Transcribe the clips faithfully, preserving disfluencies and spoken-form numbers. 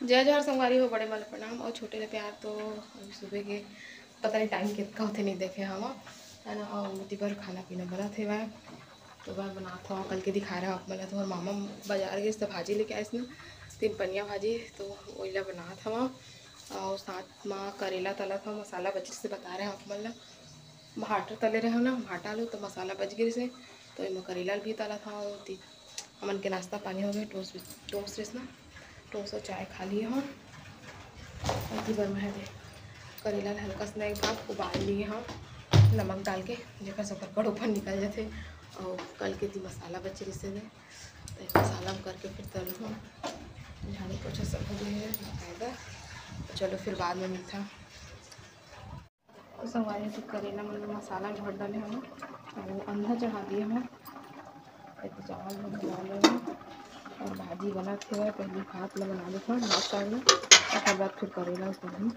जय जोहार संगवारी हो, बड़े मन ल प्रणाम और छोटे ल प्यार। तो अभी सुबह के पता नहीं टाइम कितना होते नहीं देखे हवा, है ना। और ओती बर खाना पीना बनत हेवय, तो मैं बनात हवा। कल के दिखा रहा आप मन ल, तो मामा बाजार गए तो भाजी लेके आइस ना, तीन पनिया भाजी, तो वही ला बनात हवा। और साथ में करेला तलत हवा, मसाला बचे से बता रहे आप मन ल। भाटा तले रहे ना, भाटा आलू, तो मसाला बच गए से, तो एमा करेला भी तलत हवा। हमन के नाश्ता पानी हो गए, टोस्ट, टोस्ट रहिस ना, टोस्ट और चाय खा लिए हम। अति बर मैं दे करेला ल हल्का सा एक भाग उबाल लिए हम नमक डाल के, जेकर से ओकर पड़ ऊपर निकल जाथे। और कल के ती मसाला बचे रहिस हे, तो मसाला में करके फिर तल हम। झाड़ू पोछा सब हो गए है बाकायदा। तो चलो फिर बाद में मिलता। तो संगवारी, तो करेला मन में मसाला भर डाले हन, और अंधा चढ़ा दिए हन। एक चावल भी बना ले हन और भाजी बनत हे। पहले भात ला बना लेथन, भात चावल, ओकर बाद फिर करेला उतारहूँ।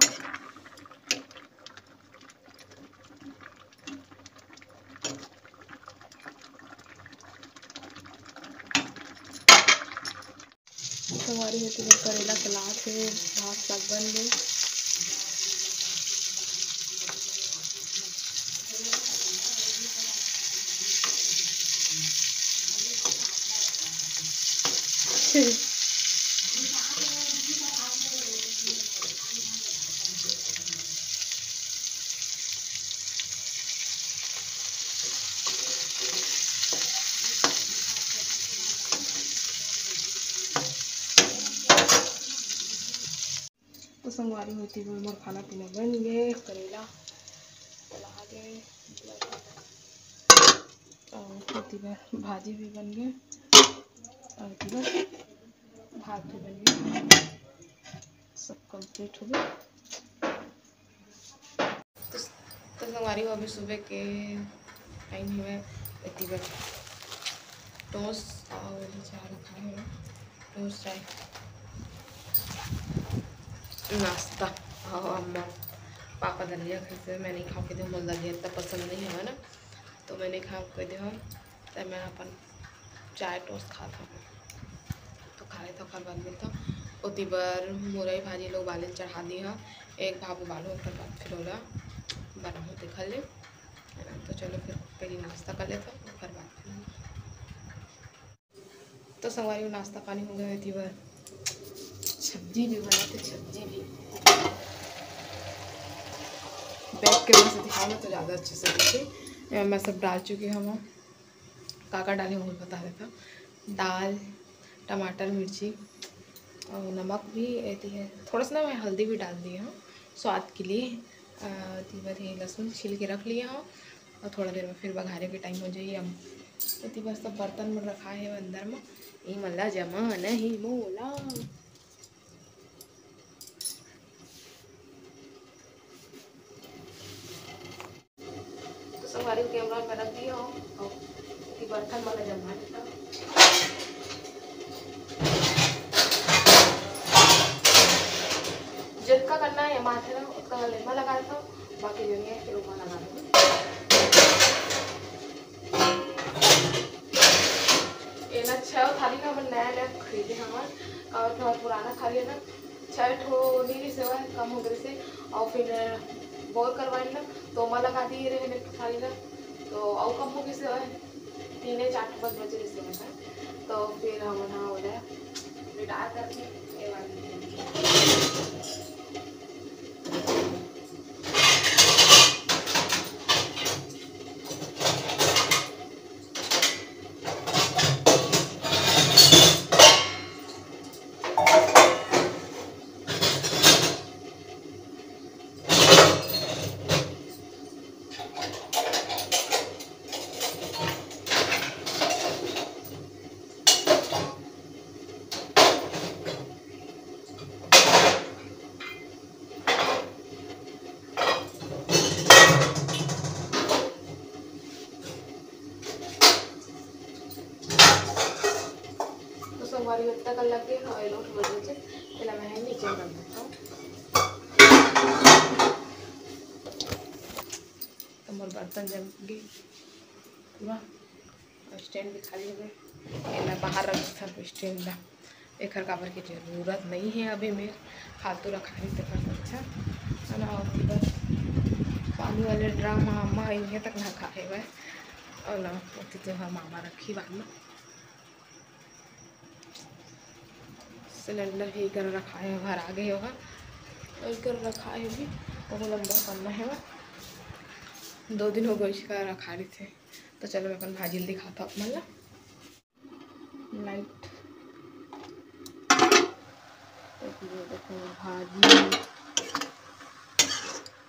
संगवारी हो, एती बर करेला सलाद हे, भात साग बन गे। तो संगवारी हो, एती बर मोर खाना पीना बन गे, करेला तला गे, और एती बर भाजी भी बन गे, और एती बर भात भी बन गे, सब कंप्लीट हो गए। तो, तो संगवारी हो, अभी सुबह के टाइम हवे, एती बर टोस्ट और चाय रखा है, टोस्ट चाय नाश्ता। और अम्मा पापा दलिया खाइसे, मैं नहीं खाऊँ के दे, मोला दलिया इतना पसंद नहीं है ना, तो मैं नहीं खाऊँ के दे हम, तो मैं अपन चाय टोस्ट खात हूँ। तो खा लेथव, ओकर बाद मिलथव। ओती बर मुरई भाजी ला उबाले ल चढ़ा दी हव, एक भाप उबालहूँ, ओकर बाद फिर ओला बनाहूँ तेखर ले, है ना। तो चलो फिर पहले नाश्ता कर लेथव, ओकर बाद फिर। तो संगवारी हो, नाश्ता पानी हो गया, एती बर सब्जी भी बनाते, सब्जी भी बैठ के मैं से दिखाऊँ ना तो ज़्यादा अच्छे से दिखे। मैं सब डाल चुके हूँ। का का डाले हूँ बता देता, दाल, टमाटर, मिर्ची और नमक भी एती है, थोड़ा सा ना मैं हल्दी भी डाल दिए हूँ स्वाद के लिए। अ, एती बर ये लहसुन छील के रख लिए हूँ और थोड़ा देर में फिर बघारे के टाइम हो जाइए। अब एती बर सब बर्तन में रखा है अंदर में, ये मल्ला जमा नहीं मोला। तो संगवारी हो, कैमरा में रख दिया हो और एती बर्तन वाला जमा देता। जितना करना है माथे ना, उतना वाला एमा लगा देता, बाकी जो नहीं है फिर ऊपर लगा देता। ये ना छह थाली का हमन नया नया खरीदे हमन, और थोड़ा पुराना थाली है ना, छह ठो नहीं रहिस हवय, कम हो गए से, और फिर बोर करवाइन ना, तो ओमा लगा दिए रहे ने थाली ला, तो अउ कम हो गए से हवय, तीने चार ठो बस बचे रहिस हवय, तो फिर हमन हा ओला रिटायर कर दी, ये वाली। तो संगवारी हो, इतना कर लग गए और ये लोग बोल रहे थे, पहले मैं नीचे कर देता हूँ। तो मोर बर्तन जम गए पूरा, और स्टैंड भी खाली हो गए। ये मैं बाहर रख देता हूँ स्टैंड ला। एखर काबर के जरूरत नइ हे अभी मेर, फालतू रखाही तेखर से अच्छा, है ना। अउ बस पानी वाले ड्रम म अम्मा इहे तक रखा हेवय, अउ ना ओती तो ह मामा रखही बाद में। सिलेंडर भी एकर रखा हे, भरा गे हे ओहा, अउ एकर रखा हे भी, ओहू लंबा पन्ना हेवय, दो दिन हो गए इसका रखा रहिथे। तो चलो मैं अपन भाजी ल दिखाता हूँ आप मन ला। लाइट। तो ये देखो भाजी।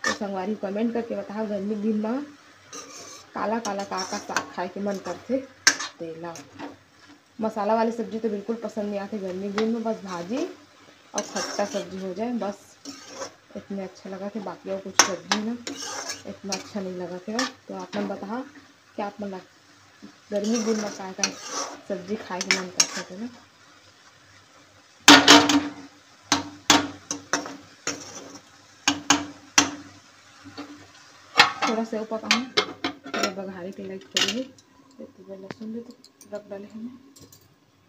तो संगवारी comment करके बताओ गर्मी दिन में काला काला का का साग खाए के मन करथे तेला। मसाला वाली सब्जी तो बिल्कुल पसंद नहीं आती गर्मी दिन में, बस भाजी और खट्टा सब्जी हो जाए, बस इतने अच्छा लगा थे। बाकी और कुछ सब्जी ना इतना अच्छा नहीं लगा थे। तो आप मन बताओ क्या आप मन लग गर्मी दिन में का का सब्जी खाए के मन करथे ना। थोड़ा सेव पकाहूँ, फिर बघारे के लायक थोड़ी है। तो लहसुन भी तो रख डाले हमें।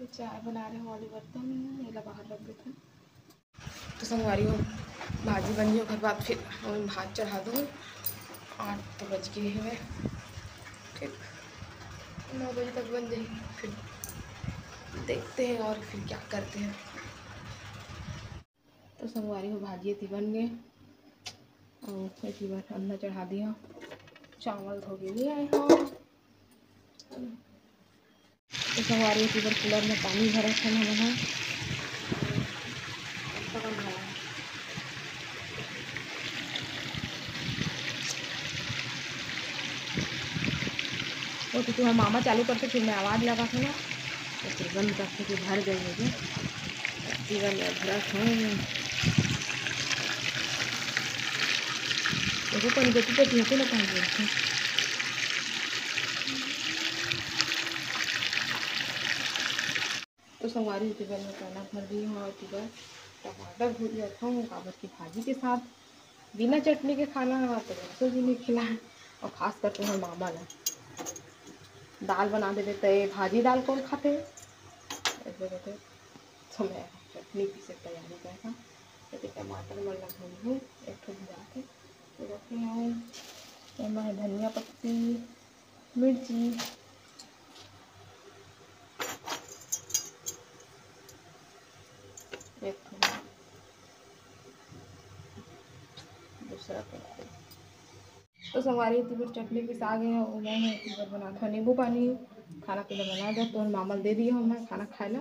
ये चाय बना रहे वाली बर्तन, एला बाहर रख देते हैं। तो संगवारी हो, भाजी बन गई, ओकर बाद फिर हम भात चढ़ा दो। आठ तो बज गए हैं, ठीक, नौ बजे तक बन जाएगी। फिर देखते हैं और फिर क्या करते हैं। तो संगवारी हो, भाजी एती बन गए और एती बर अन्ना चढ़ा दिया। चावल धो के ले आए हो। तो संगवारी हो, एती बर कूलर में पानी भरत हन हमन ह। वो तो तुम्हारे मामा चालू करते, फिर मैं आवाज़ लगा के ना, तो फिर बंद करते कि भर गई होगी। जीवन में भरत हूँ। देखो, कौन गति गति होती ना, कौन बोलते। तो संगवारी, एती बर मैं पैना भर दी हूँ और एती बर टमाटर भूज लेत हूँ, काबर की भाजी के साथ बिना चटनी के खाना तो बिल्कुल भी नहीं खिलाए। और खास करके हमर मामा ला दाल बना देबे, त ये भाजी दाल कौन खाते? ऐसे करके तो मैं चटनी पीसे के तैयारी करता। एती टमाटर मन ला भूनहूँ, एक ठो भुजा के तो रखे हूँ। एमा है धनिया पत्ती, मिर्ची, एक ठो, दूसरा करके। तो संगवारी, एती बर चटनी पिसा गे हे, ओमा है एती बर बनात हन नींबू पानी। खाना पीना बना दे, तो मामा ल दे दिए हन खाना खाए ला।